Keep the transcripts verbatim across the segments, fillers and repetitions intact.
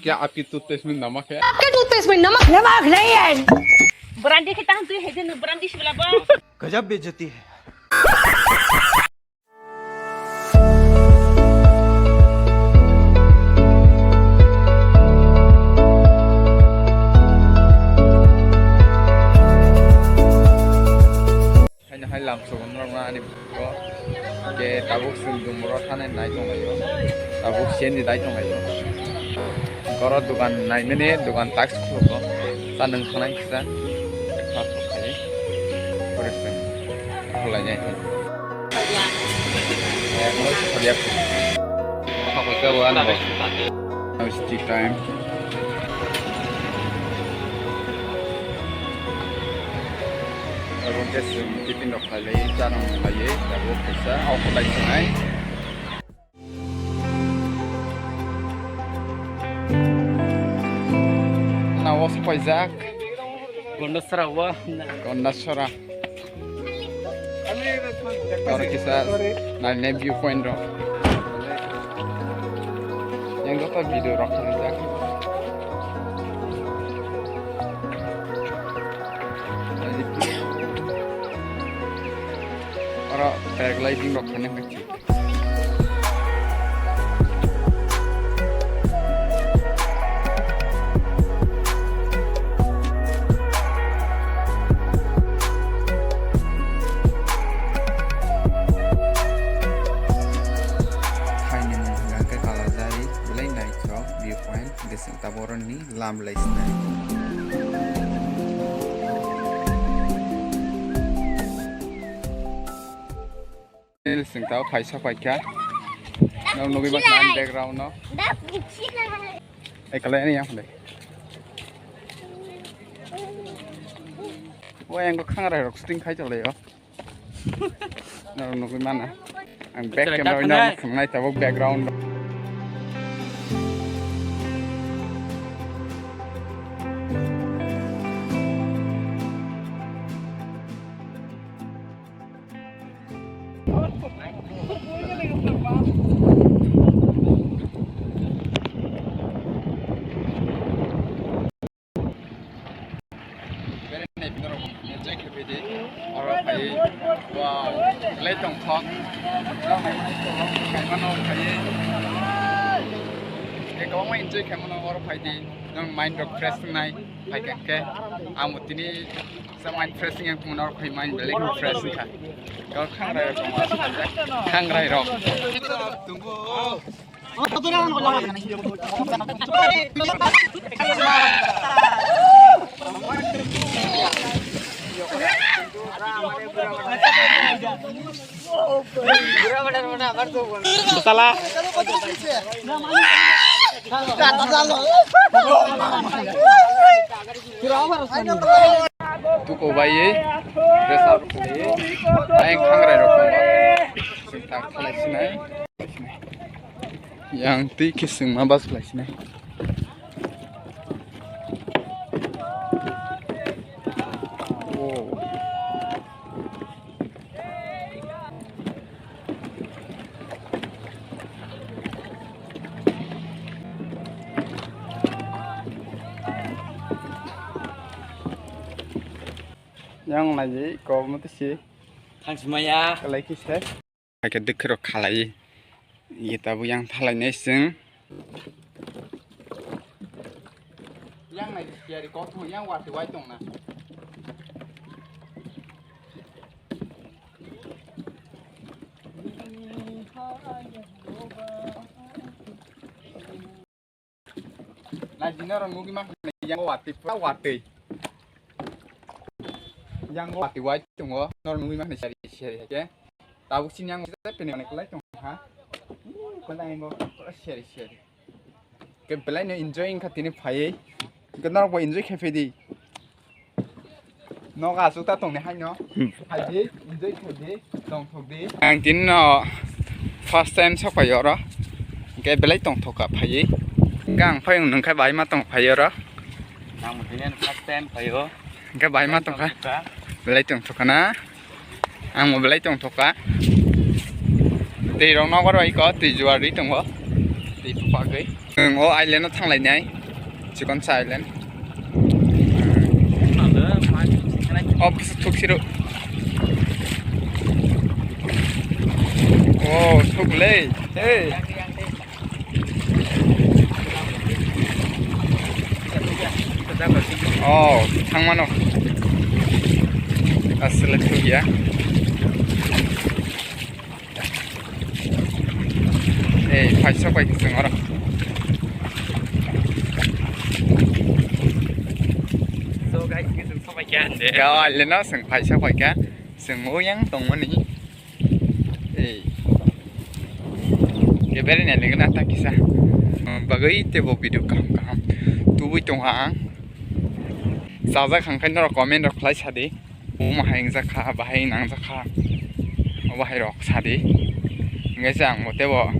क्या आपकी टूथपेस्ट में नमक है? आपके टूथपेस्ट में नमक, नमक नहीं है। Brandy kita hantui hede no brandy sibla bo. गजब बेइज्जती है। Haino hai lam sobo norok na ani bwskango. Hwnkhe tabuk chwng dumuro thani nai tonglaio. Tabuk siyandi nai tonglaio. Borok dogan naimani dogan task khulo. Cha nwng thangnai kisa. Breakfast rok khai. Pore chwng khulai nai. Now it's tea time. Abo khe chwng tiffin rok khlai lai, cha rok khlai, abo kaisa, o khlai sinai. Na o sokpaijak. Gondasara o. Gondasara. Oro kisa nainai view point rok. Yang joto video rok kharijak. Oro paragliding rok khaina khe. Haini mung hwnka khe Kalajari, belai naithok view point, bising taboroni lam lai sinai. Sing tao phaisa paikha. Nang nugui ba khan background no. Ekale ani yang phale. O yang ko khangra rok shooting khai chale yo. Nang nugui mana. Ang back camera no khangnai tabuk background. Enjoy khe phaidi. Oro phai. Wow. Belai tongthok. Kaimano phai. Kwbangma enjoy khaimano oro phaidi. Nang mind rok fresh wngnai. Phai khe khe. Amo tini sa mind fresh wngya khe oro phai mind belai fresh wngkha. Kok khangrai rok tongma. Khangrai rok. Sala. Tuko bai, dress up khlai, ayang khangrai rok tongo. Sing tak khlai sinai. Yang twi khe chwngma bus khlai sinai. Oh. Yang nai ko mo tisi. Thang simaya. Kalai kisa. Hakhe dwkhwrok khalai. Ye tabuk yang thalainai chwng. Yang nai siyari kok thung yang warti wai tong na. Nai di norok nugui mankha yang watwi pura watwi. Yang watwi wai tongo norok nugui mankha seri seri hai khe. Tabuk sini yang pini mane kwlai tong ha. Kwlai bo pura seri seri. Ke belai no enjoy wngkha tini phaiwi. Ke norok bo enjoy khai phaidi. Nogo aswk ta tongni haino. Hmm. Phaidi, enjoy khaidi, tongthokdi. Ang tini no first time sok phai oro. Hwnkhe belai tongthok kha phaiwi. Hwnkhe ang phai nung khe bai ma tong phai oro. Ang tini first time phai o. Hwnkhe bai ma tong kha. Belai tongthok kha na. Ang mo belai tongthok kha. Twi rok nogo rw iko, twi juar ri tongo. Twi phupagwi. Ang o island o thanglainai. Chikonsa island. O kisa thuksiro. O thuklei. Hey. Oh, thangmano. Asle thugya. Ei, phaisa pai khe chwng oro. So guys, khe chwng sobai kha hande. Ga, le no chwng phaisa pai kha. Chwng o yang tongmani. Ei. Kebere ne lengna ta kisa. Bagwi tebo video kaham kaham tubui tongha ang. Sajak hangkhe norok comment rok khlai sadi. Omo hai wngjak kha, bahai nangjak kha. Obo hai rok sadi. Hingkhe se ang bo tebo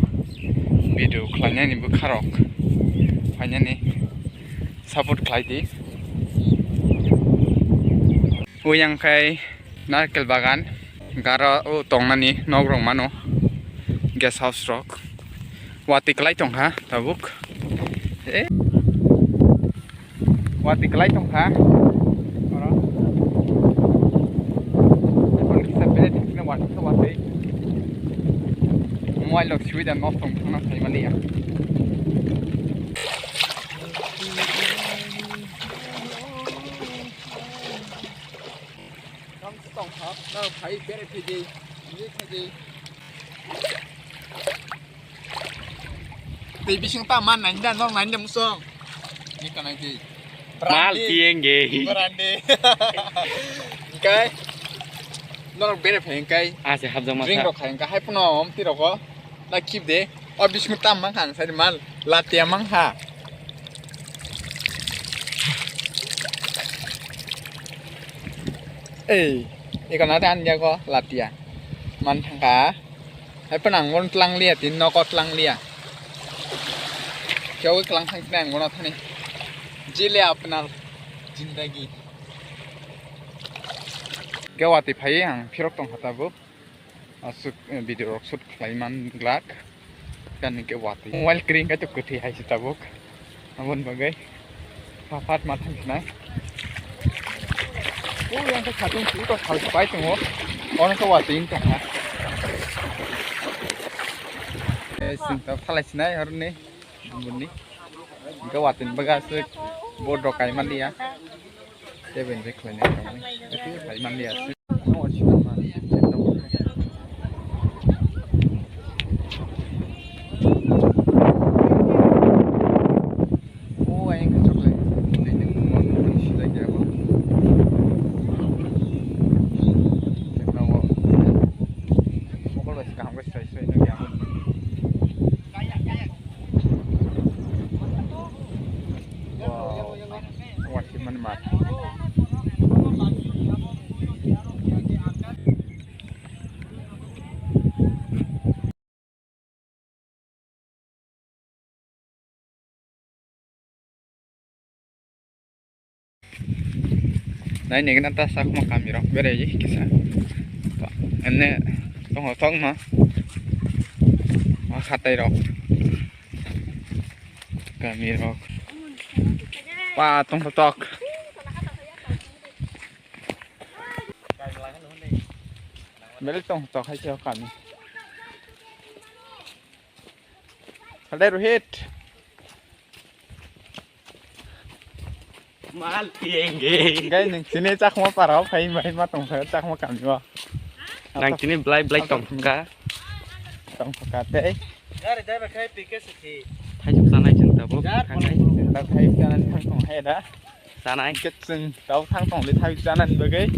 video khlainani bwkha rok phainani support khlai di. Oyang khai narkel bagan. Garo o tongnani nok rok mano, guest house rok. Watwi kwlai tongkha tabuk. Eh. Watwi kwlai tongkha. Oro. Watwi khe watwi. Mobile rok swida nok tong thangna sai maliya. Tong tong ha, na phai bere phai di, ni phai di. Tei bising ta man nai da, nong nai da musong. Ni ka nai di. Mal tieng ge. Brande. Kai. Nong bere phai kai. Ase habjang masa. Ring rok khai kai, hai puno om ti roko. Na kip de. O bising tam man khan sai mal. Latia mang ha. Ei, eko na tan jago latia. Man thangka. Hai pun ang mon tlang lia, tin noko tlang lia. Kyo klang thang tang ngono thani. Jile apnar jindagi. Kyo ati phai ang phirok tong kha tabuk. Aswk, eh, video rok shoot khlai man glak. Kani ke watwi. Mobile kring kai to kwthwi hai se tabuk. Aboni bagwi. Pha phat ma thang sinai. O yang khe khatung si to sal pai tongo. Ono to watwi wng tongkha. Eh, sing to phalai sinai horni. Bumuni. Hingke watwi ni bagwi aswk boat rok kaima liya. Tei bai khlainai tongwi. Tei bai man liya aswk. O ayang khe choklai. Tei tei tongma tongma ni sijak ya bo. Khe na o. Mokol bai se kaham khe sai sai nang ya bo. Wow. Wah, si mana mat. Nai nigna ta sakma kami rok berai kisa. Enne tongo tongma. Ma khatai rok. Kami rok. Pa tong tok. Beli tong tok hai kami. Hade Rohit. Mal tienge. Gai nang sini chakma parao phai mai ma tong phai chakma kamio. Nang sini blai blai tong ka. Tong ka tei. Gari dai ba khai pike siki. Thai juk sanai chang tabo. Jar kanai. Tang thai kana thang tong hai da. Sanai. Kit sing tau thang tong le thai juk sanani bagai.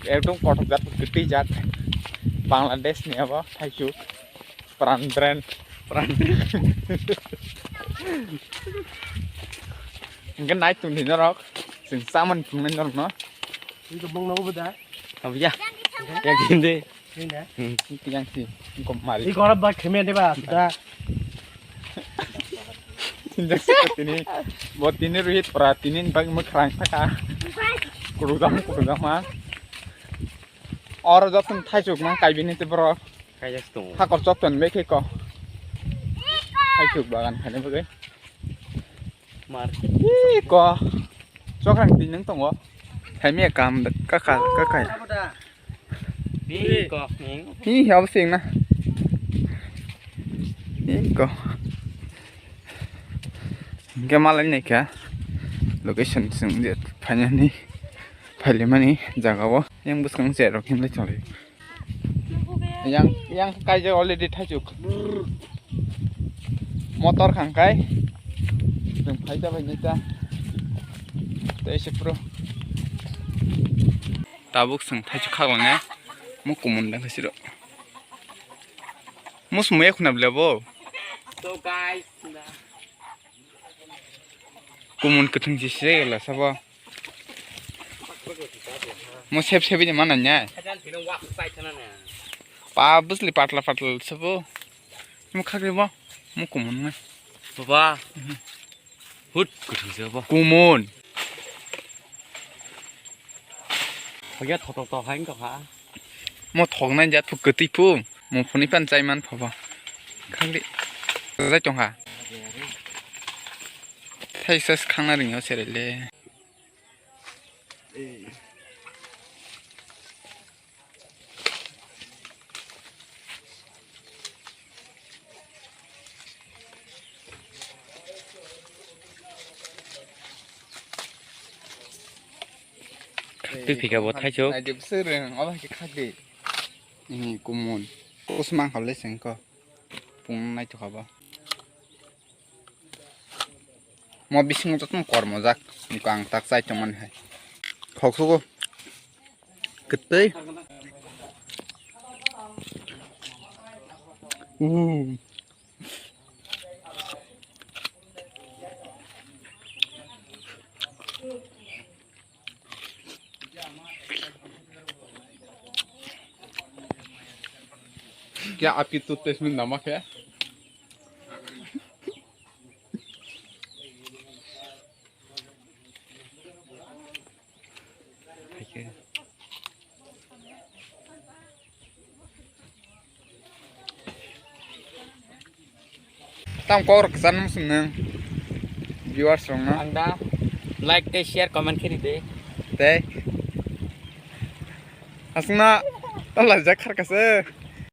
Ekdom kothok jat, kwtwi jat. Bangladesh ni abo thai juk. Pran brand. Pran. Hingke nai tong di norok. Sing saman phungnai norok no. Ini kebang nopo beda. Abiya. Yang sini. Ini dah. Hmm. Ini yang si. Engko mari. Ini korap bak keme deh ba sudah. Tinjak siko tini. Bo tini Rohit pora tini bak mekrang saka. Kurugam kurugam ha. Oro jotun thaichuk mang kaibini te bro. Kaijak tong. Hakor chok ton bekhe ko. Thaichuk bagan khani bagwi. Ih, ko. Chokrang tin nang tongo. Hai me kam da, kaka, kaka. Ih, ko. Hi, hi, abo sing na. Ih, ko. Hingke malai nai kha. Location sing je phainani. Phailimani jaga o. Yang bwskang je rok hinlai chonglai. Yang, yang kaijak already thaichuk. Motor khangkai. Chwng phai ta bai nai ta. Tei se pro. Tabuk chwng thaichuk khagwlangya. Mo kumun dang khe siro. Mo sumaya khuna bwle bo. So guys, kumun kwthwng si se la sabo. Mo sep sep ni mana nya. Pa bwsli patla patla sabo. Mo khagwi bo. Mo kumun ngai. Baba. Hut kuthung se baba. Kumun. Hoya thotok tok hai wngkha. Mo thoknai ja thuk kwtwi phu. Mo phunui phan chai man pha bo. Khagwi. Jai tongkha. Thaisa khangna ringyo serele. Twi phika bo thaisuk. Naidi bwswk rwng, obo hai khe khakdi. Ini kumun. Kusmang khablai sengko. Pung naithok kha bo. Mo bisingo jotono kormojak, nukha ang tak chai tongmani hai. Khoksugo kwtwi. Uh. Kya aapki toothpaste mein namak hai? Tam kok rok kwchar nung sung nung viewers rok no. Ang da like tei share comment khe ride. Tei aswkno tala jak kharkha se.